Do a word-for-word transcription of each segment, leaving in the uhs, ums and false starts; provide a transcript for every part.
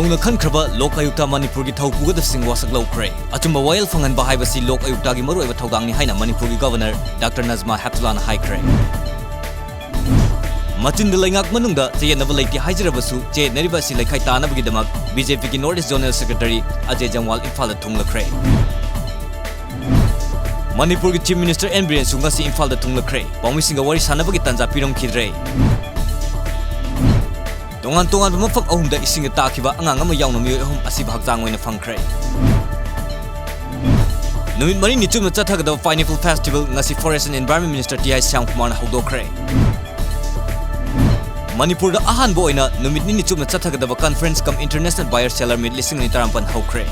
ꯍꯧꯅ ꯈꯟꯈ꯭ꯔꯕ ꯂꯣꯛ ꯑꯌꯨꯛꯇ ꯃꯅꯤꯄꯨꯔꯒꯤ ꯊꯧ ꯄꯨꯒꯗꯕꯁꯤꯡ ꯋꯥꯁꯛ ꯂꯧꯈ꯭ꯔꯦ꯫ ꯑꯆꯨꯝꯕ ꯋꯥꯌꯦꯜ ꯐꯪꯍꯟꯕ ꯍꯥꯏꯕꯁꯤ ꯂꯣꯛ ꯑꯌꯨꯛꯇꯒꯤ ꯃꯔꯨꯑꯣꯏꯕ ꯊꯧꯗꯥꯡꯅꯤ ꯍꯥꯏꯅ ꯃꯅꯤꯄꯨꯔꯒꯤ ꯒꯚꯔꯅꯔ ꯗꯥꯛꯇꯔ ꯅꯖꯃꯥ ꯍꯦꯞꯇꯨꯂꯥꯅ ꯍꯥꯏꯈ꯭ꯔꯦ꯫ ꯃꯆꯤꯟꯗ ꯂꯩꯉꯥꯛ ꯃꯅꯨꯡꯗ ꯆꯌꯦꯠꯅꯕ ꯂꯩꯇꯦ ꯍꯥꯏꯖꯔꯕꯁꯨ, ꯆꯌꯦꯠꯅꯔꯤꯕ ꯑꯁꯤ ꯂꯩꯈꯥꯏ ꯇꯥꯅꯕꯒꯤꯗꯃꯛ ꯕꯤ ꯖꯦ ꯄꯤꯒꯤ North East Zonal Secretary ꯑꯖꯦ ꯖꯝꯋꯥꯜ ꯏꯝꯐꯥꯜꯗ ꯊꯨꯡꯂꯈ꯭ꯔꯦ꯫ ꯃꯅꯤꯄꯨꯔꯒꯤ Chief Minister ꯑꯦꯟ ꯕꯤꯔꯦꯟꯁꯨ ꯉꯁꯤ ꯏꯝꯐꯥꯜꯗ ꯊꯨꯡꯂꯈ꯭ꯔꯦ꯫ ꯄꯥꯎꯃꯤꯁꯤꯡꯒ ꯋꯥꯔꯤ ꯁꯥꯟꯅꯕꯒꯤ ꯇꯥꯟꯖꯥ ꯄꯤꯔꯝꯈꯤꯗ꯭ꯔꯦ꯫ ꯇꯣꯉꯥꯟ ꯇꯣꯉꯥꯟꯕ ꯃꯐꯝ ꯑꯍꯨꯝꯗ ꯏꯁꯤꯡꯗ ꯇꯥꯈꯤꯕ ꯑꯉꯥꯡ ꯑꯃ ꯌꯥꯎꯅ ꯃꯤꯑꯣꯏ ꯑꯍꯨꯝ ꯑꯁꯤꯕ ꯍꯛꯆꯥꯡ ꯑꯣꯏꯅ ꯐꯪꯈ꯭ꯔꯦ꯫ ꯅꯨꯃꯤꯠ ꯃꯔꯤꯅꯤ ꯆꯨꯞꯅ ꯆꯠꯊꯒꯗꯕ Pineapple Festival ꯉꯁꯤ Forest and Environment Minister T I ꯁ꯭ꯌꯥꯝꯀꯨꯃꯥꯔꯅ ꯍꯧꯗꯣꯛꯈ꯭ꯔꯦ꯫ ꯃꯅꯤꯄꯨꯔꯗ ꯑꯍꯥꯟꯕ ꯑꯣꯏꯅ ꯅꯨꯃꯤꯠ ꯅꯤꯅꯤ ꯆꯨꯞꯅ ꯆꯠꯊꯒꯗꯕ Conference cum International Buyer Seller Meet ꯂꯤꯁꯤꯡ ꯑꯅꯤ ꯇꯔꯥꯃꯥꯄꯟ ꯍꯧꯈ꯭ꯔꯦ꯫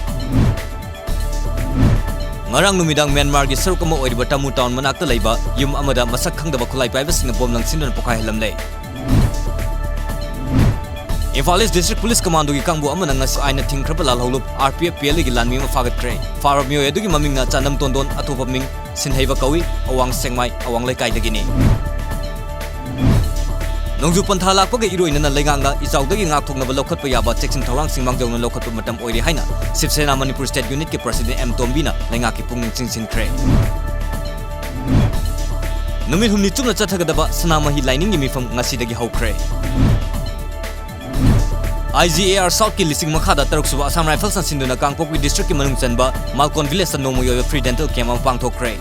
ꯉꯔꯥꯡ ꯅꯨꯃꯤꯗꯥꯡ ꯃ꯭ꯌꯥꯟꯃꯥꯔꯒꯤ ꯁꯔꯨꯛ ꯑꯃ ꯑꯣꯏꯔꯤꯕ ꯇꯥꯃꯨ ꯇꯥꯎꯟ ꯃꯅꯥꯛꯇ ꯂꯩꯕ ꯌꯨꯝ ꯑꯃꯗ ꯃꯁꯛ ꯈꯪꯗꯕ ꯈꯨꯠꯂꯥꯏ ꯄꯥꯏꯕꯁꯤꯡꯅ ꯕꯣꯝ ꯂꯪꯁꯤꯟꯗꯨꯅ ꯄꯣꯈꯥꯏꯍꯜꯂꯝꯂꯦ꯫ ꯏꯝꯐꯥꯜ ꯏꯁ District Police Commandoꯒꯤ ꯀꯥꯡꯕꯨ ꯑꯃꯅ ꯉꯁꯤ ꯑꯥꯏꯟꯅ ꯊꯤꯡꯈ꯭ꯔꯕ ꯂꯥꯜꯍꯧꯂꯨꯞ R P F P L ꯑꯦꯒꯤ ꯂꯥꯟꯃꯤ ꯑꯃ ꯐꯥꯒꯠꯈ꯭ꯔꯦ꯫ ꯐꯥꯔꯕ ꯃꯤꯑꯣꯏ ꯑꯗꯨꯒꯤ ꯃꯃꯤꯡꯅ ꯆꯥꯟꯗꯝ ꯇꯣꯟꯗꯣꯟ, ꯑꯇꯣꯞꯄ ꯃꯤꯡ ꯁꯤꯟꯍꯩꯕ ꯀꯧꯏ, ꯑꯋꯥꯡ ꯁꯦꯡꯃꯥꯏ, ꯑꯋꯥꯡ ꯂꯩꯀꯥꯏꯗꯒꯤꯅꯤ꯫ ꯅꯣꯡꯖꯨ ꯄꯟꯊꯥ ꯂꯥꯛꯄꯒ ꯏꯔꯣꯏꯅꯅ ꯂꯩꯉꯥꯛꯅ ꯏꯆꯥꯎꯗꯒꯤ ꯉꯥꯛꯊꯣꯛꯅꯕ ꯂꯧꯈꯠꯄ ꯌꯥꯕ ꯆꯦꯛꯁꯤꯟ ꯊꯧꯔꯥꯡꯁꯤꯡ ꯃꯥꯡꯖꯧꯅꯅ ꯂꯧꯈꯠꯄ ꯃꯇꯝ ꯑꯣꯏꯔꯦ ꯍꯥꯏꯅ ꯁꯤꯕ ꯁꯦꯅꯥ ꯃꯅꯤꯄꯨꯔ State Unitꯀꯤ President ꯑꯦꯝ ꯇꯣꯝꯕꯤꯅ ꯂꯩꯉꯥꯛꯀꯤ ꯄꯨꯛꯅꯤꯡ ꯆꯤꯡꯁꯤꯟꯈ꯭ꯔꯦ꯫ ꯅꯨꯃꯤꯠ ꯍꯨꯝꯅꯤ ꯆꯨꯞꯅ ꯆꯠꯊꯒꯗꯕ ꯁꯅꯥꯃꯍꯤ ꯂꯥꯏꯅꯤꯡꯒꯤ ꯃꯤꯐꯝ ꯉꯁꯤꯗꯒꯤ ꯍꯧꯈ꯭ꯔꯦ꯫ ꯑꯥꯏ ꯖꯤ ꯑꯦ ꯑꯥꯔ Southꯀꯤ ꯂꯤꯁꯤꯡ ꯃꯈꯥꯗ ꯇꯔꯨꯛ ꯁꯨꯕ Assam Riflesꯅ ꯁꯤꯟꯗꯨꯅ ꯀꯥꯡꯄꯣꯛꯄꯤ Districtꯀꯤ ꯃꯅꯨꯡ ꯆꯟꯕ ꯃꯥꯜꯀꯣꯟ Villageꯇ ꯅꯣꯡꯃꯒꯤ ꯑꯣꯏꯕ Free Dental Camp ꯑꯃ ꯄꯥꯡꯊꯣꯛꯈ꯭ꯔꯦ꯫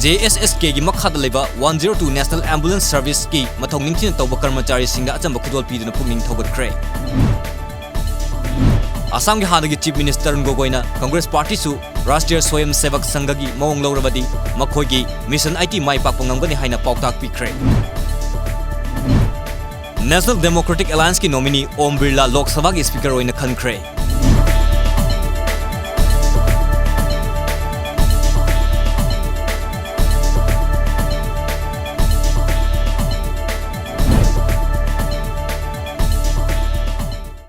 ꯖꯦ ꯑꯦꯁ ꯑꯦꯁ ꯀꯦꯒꯤ ꯃꯈꯥꯗ ꯂꯩꯕ one zero two National Ambulance Serviceꯀꯤ ꯃꯊꯧ ꯅꯤꯡꯊꯤꯅ ꯇꯧꯕ ꯀꯔꯃꯆꯥꯔꯤꯁꯤꯡꯗ ꯑꯆꯝꯕ ꯈꯨꯗꯣꯜ ꯄꯤꯗꯨꯅ ꯄꯨꯛꯅꯤꯡ ꯊꯧꯒꯠꯈ꯭ꯔꯦ꯫ ꯑꯁꯥꯝꯒꯤ ꯍꯥꯟꯅꯒꯤ Chief Minister ꯇꯔꯨꯟ ꯒꯣꯒꯣꯏꯅ Congress Partyꯁꯨ ꯔꯥꯁꯇ꯭ꯔꯤꯌ ꯁ꯭ꯋꯌꯝ ꯁꯦꯚꯛ ꯁꯪꯘꯒꯤ ꯃꯑꯣꯡ ꯂꯧꯔꯕꯗꯤ ꯃꯈꯣꯏꯒꯤ Mission ꯑꯥꯏꯇꯤ ꯃꯥꯏ ꯄꯥꯛꯄ ꯉꯝꯒꯅꯤ ꯍꯥꯏꯅ ꯄꯥꯎꯇꯥꯛ ꯄꯤꯈ꯭ꯔꯦ꯫ National Democratic Allianceꯀꯤ nominee ꯑꯣꯝ ꯕꯤꯔꯂꯥ ꯂꯣꯛ ꯁꯚꯥꯒꯤ Speaker ꯑꯣꯏꯅ ꯈꯟꯈ꯭ꯔꯦ꯫